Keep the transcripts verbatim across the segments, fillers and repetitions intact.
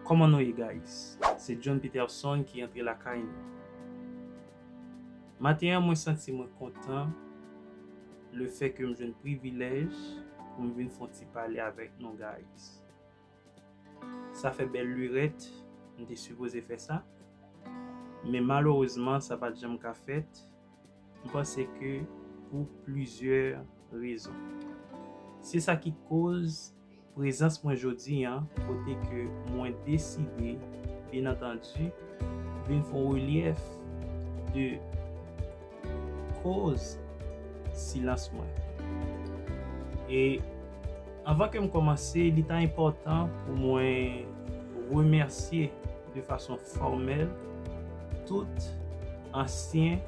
Kòman nou ye, guys? Se John Peterson ki antre lakay nou. Maten an, mwen santi mwen kontan lefètke m jwenn privilèj pou m vin fè yon ti pale avèk nou, guys. Sa fè bèl lirèt, m te sipoze fè sa, men malerezman, sa pa t janm ka fèt. M panse ke pou plizyè rezon. Se sa ki koz prezans mwen jodi an, kote ke mwen deside, byen antandi, vin fè yon relyèf de koz silans mwen. E anvan ke m kòmanse, li ta enpòtan pou mwen remèsye de fason fòmèl tout ansyen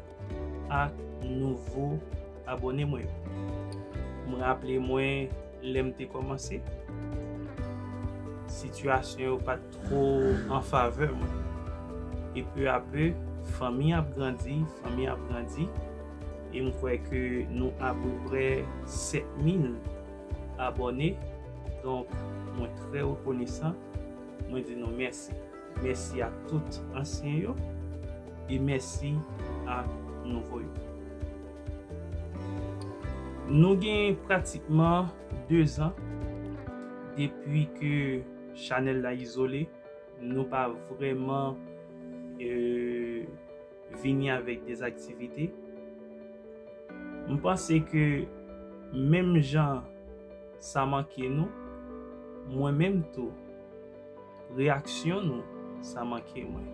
ak nouvo abòne mwen yo. M raple mwen lè m te kòmanse, sitiyasyon yo pa t two an favè mwen. E pe a pe, fanmi ap grandi, fanmi ap grandi. E m kwè ke nou apeprè sèt mil abòne. Donk, mwen trè rekonesan. Mwen di nou mèsi. Mèsi a tout ansyen yo. E mèsi a nouvo yo. Nou gen pratikman de zan depi ke chanèl la izole. Nou pa vrèman, e, vini avèk de aktivite. M panse ke menm jan sa manke nou, mwen menm tou, reyaksyon nou, sa manke mwen.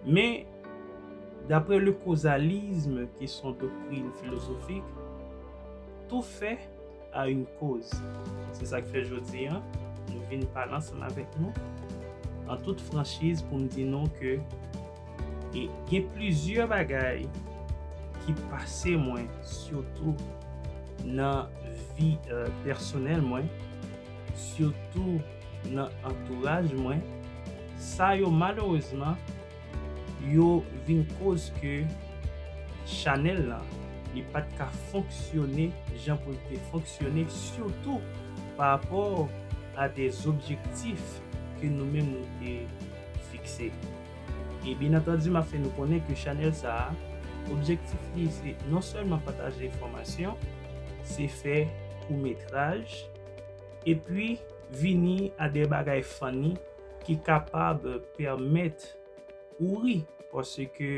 Men, daprè le kozalizm, ki se yon doktrin filozofik, tout fait a une cause. Se sa k fè jodi an, nou vin pale ansanm avèk nou, an tout franchiz, pou m di nou ke e gen plizyè bagay ki pase mwen, sitou nan vi, e, pèsonèl mwen, sitou nan antouraj mwen. Sa yo, malerezman, yo vin koz ke chanèl lan, li pa t ka fonksyone jan pou l te fonksyone, sitou pa rapò a de objektif ke nou menm nou te fikse. E byen antandi, m ap fè nou konnen ke chanèl sa a, objektif li se non sèlman pataje enfòmasyon, se fè koutmetraj, epi vini a de bagay funny ki kapab pèmèt ou ri, paske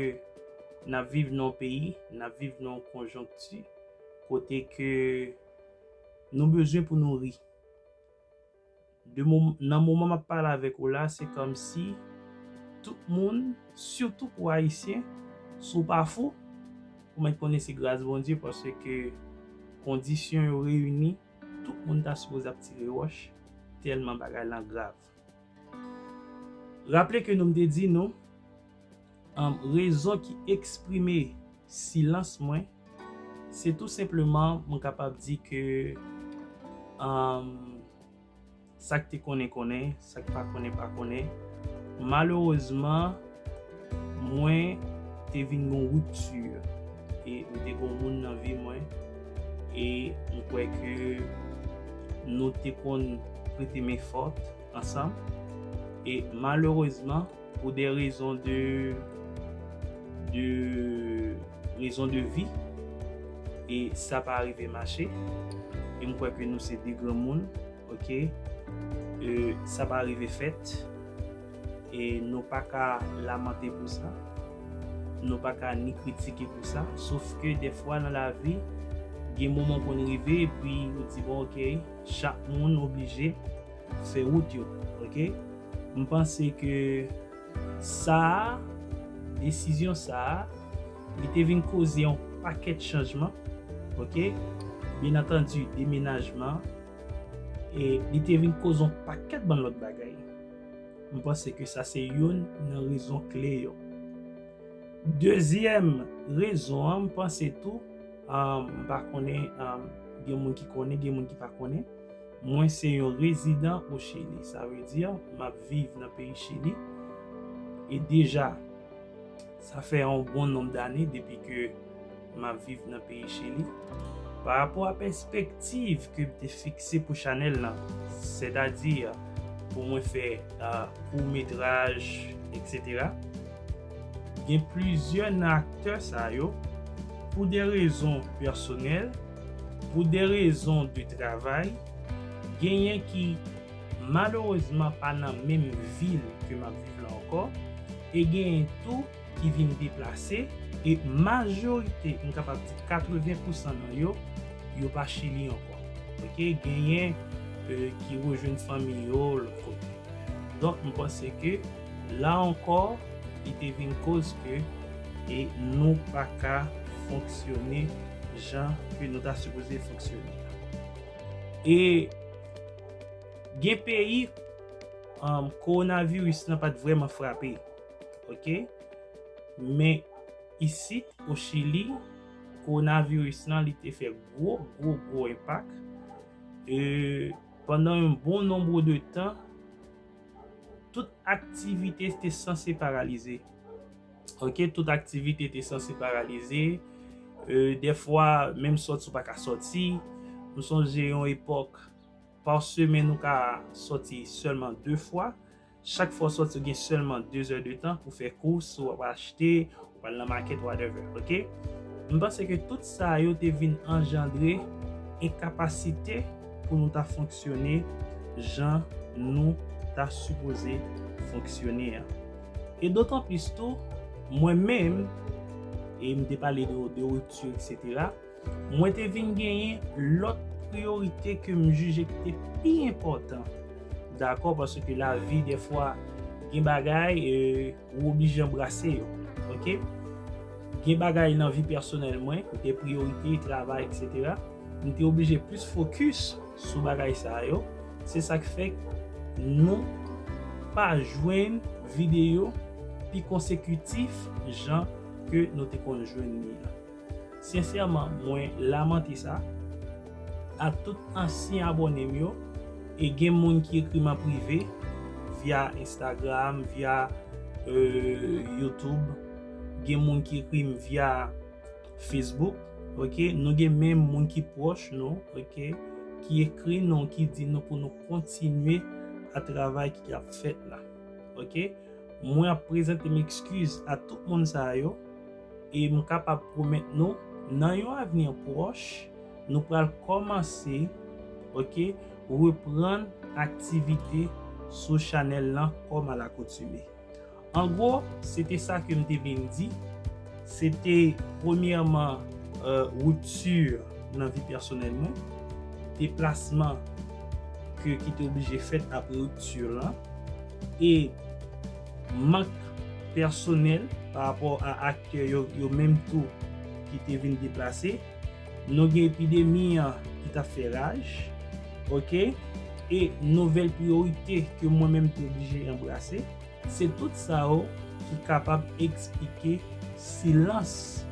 n ap viv nan yon peyi, n ap viv nan yon konjonkti kote ke nou bezwen pou nou ri. De mom-, nan moman m ap pale avèk ou la, se kòmsi tout moun, sitou pou Ayisyen, si w pa fou, ou mèt konnen se gras Bondye, paske kondisyon yo reyini, tout moun ta sipoze ap tire wòch, tèlman bagay lan grav. Raple ke nou m te di nou, um, rezon ki eksprime silans mwen, se tou senpleman, mwen kapab di ke, um, sa k te konnen, konnen, sa k pa konnen, pa konnen. Malerezman, mwen te vin gen yon ripti. E m te gen yon moun nan vi mwen. E m kwè ke nou te konn prete men fòt ansanm. E malerezman, pou de rezon de, de rezon de vi, e sa pa rive mache. E m kwè ke nou se de granmoun, oke? E sa pa rive fèt. E nou pa ka lamante pou sa. Nou pa ka ni kritike pou sa. Sof ke dèfwa nan lavi, gen moman w konn rive, epi ou di, bon, oke, chak moun oblije fè wout yo, oke? M panse ke sa a, desizyon sa a, li te vin koze yon pakèt chanjman, oke? Byen antandi, demenajman, e li te vin koze yon pakèt bann lòt bagay. M panse ke sa se youn nan rezon kle yo. Dezyèm rezon an, m panse tou, um, m pa konnen, um, gen moun ki konnen, gen moun ki pa konnen. Mwen se yon rezidan o Chili. Sa vle di, m ap viv nan peyi Chili. E deja, sa fè yon bon nonb dane depi ke m ap viv nan peyi Chili. Pa rapò a pèspektiv ke m te fikse pou chanèl lan, sètadi, pou mwen fè, ah, kout metraj, etsetera. Gen plizyè nan aktè sa yo, pou de rezon pèsonèl, pou de rezon de travay, genyen ki malerezman pa nan menm vil ke m ap viv la ankò, e genyen tou ki vin deplase, e majorite, m kapab di katreven pousan nan yo, yo pa Chili ankò. Oke, genyen, euh, ki rejwenn fanmi yo lòt kote. Donk, m panse ke la ankò, li te vin koz ke, e nou pa ka fonksyone jan ke nou ta sipoze fonksyone. E gen peyi, um, kowonaviris lan pa t vrèman frape. Oke? Men isit, o Chili, kowonaviris lan, li te fè gwo, gwo, gwo enpak. E pandan yon bon nonb de tan, tout aktivite te sanse paralize. Oke, tout aktivite te sanse paralize. E, dèfwa, menm sòti, ou pa ka sòti. M sonje yon epòk, pa semèn, ou ka sòti sèlman de fwa. Chak fwa w sòti, w gen sèlman de zè de tan pou fè kous, w ap achte, w pral nan makèt, whatever, oke? M panse ke tout sa yo te vin anjandre enkapasite pou nou ta fonksyone jan nou ta sipoze fonksyone an. E dotan plis tou, mwen menm, e m te pale de, de ripti, etsetera, mwen te vin genyen lòt priyorite ke m jije ki te pi enpòtan. Dakò, paske lavi, dèfwa, gen bagay, e, ou oblije anbrase yo. Oke? Gen bagay nan vi pèsonèl mwen, de priyorite, travay, etsetera. M te oblije plis fokis sou bagay sa yo. Se sa k fè nou pa jwenn videyo pi konsekitif jan ke nou te konn jwenn li an. Sensèman, mwen lamante sa a tout ansyen abòne m yo, e gen moun ki ekri m an prive, via Instagram, via, euh, YouTube, gen moun ki ekri m via Facebook, oke? Nou gen menm moun ki pwòch nou, oke, ki ekri nou, ki di nou pou nou kontinye a travay ki ap fèt la, oke? Mwen ap prezante m ekskiz a tout moun sa yo, e m kapab pwomèt nou, nan yon avni pwòch, nou pral kòmanse, oke, reprann aktivite sou chanèl lan kòm alakoutime. An gwo, se te sa ke m te vin di. Se te, premyèman, euh, ripti nan vi pèsonèl mwen, deplasman ke, ki te oblije fèt apre ripti lan, e mank pèsonèl pa rapò a aktè yo, yo menm tou ki te vin deplase. Nou gen epidemi an ki t ap fè raj, oke? E nouvèl priyorite ke mwen menm te oblije anbrase. Se tout sa yo ki kapab eksplike silans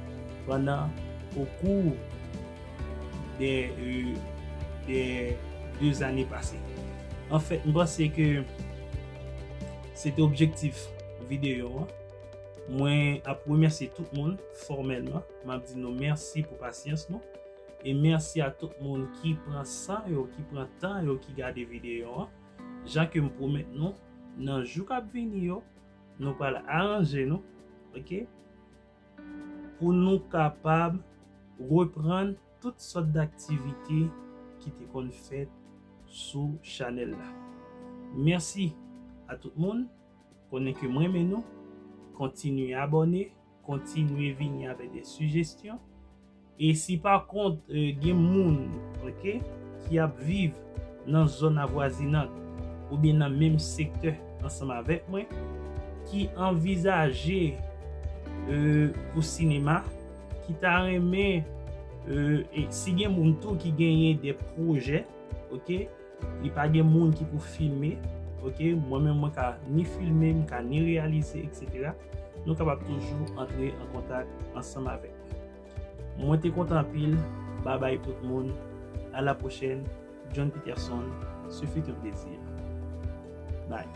pandan, okou de, euh, de de zane pase. Anfèt, m panse ke se te objektif videyo an. Mwen ap remèsye tout moun fòmèlman. M ap di nou mèsi pou pasyans nou. E mèsi a tout moun ki pran san yo, ki pran tan yo, ki gade videyo an. Jan ke m pwomèt nou, nan jou k ap vini yo, nou pral aranje nou, oke? Pou nou kapab reprann tout sòt daktivite ki te konn fèt sou chanèl la. Mèsi a tout moun, konnen ke m renmen nou, kontinye abòne, kontinye vini avèk de sijesyon. E si pa kont, euh, gen moun, oke, ki ap viv nan zòn avwazinant oubyen nan menm sektè ansanm avèk mwen, ki anvizaje, euh, pou sinema, ki ta renmen, euh, e si gen moun tou ki genyen de pwojè, oke, li pa gen moun ki pou filme, oke, mwen menm mwen ka ni filme, m ka ni reyalize, etsetera. Nou kapab toujou antre an kontak ansanm avèk mwen. Mwen te kontan anpil. Babay tout moun. A la pwochèn. John Peterson, ce fut un plaisir. Bye.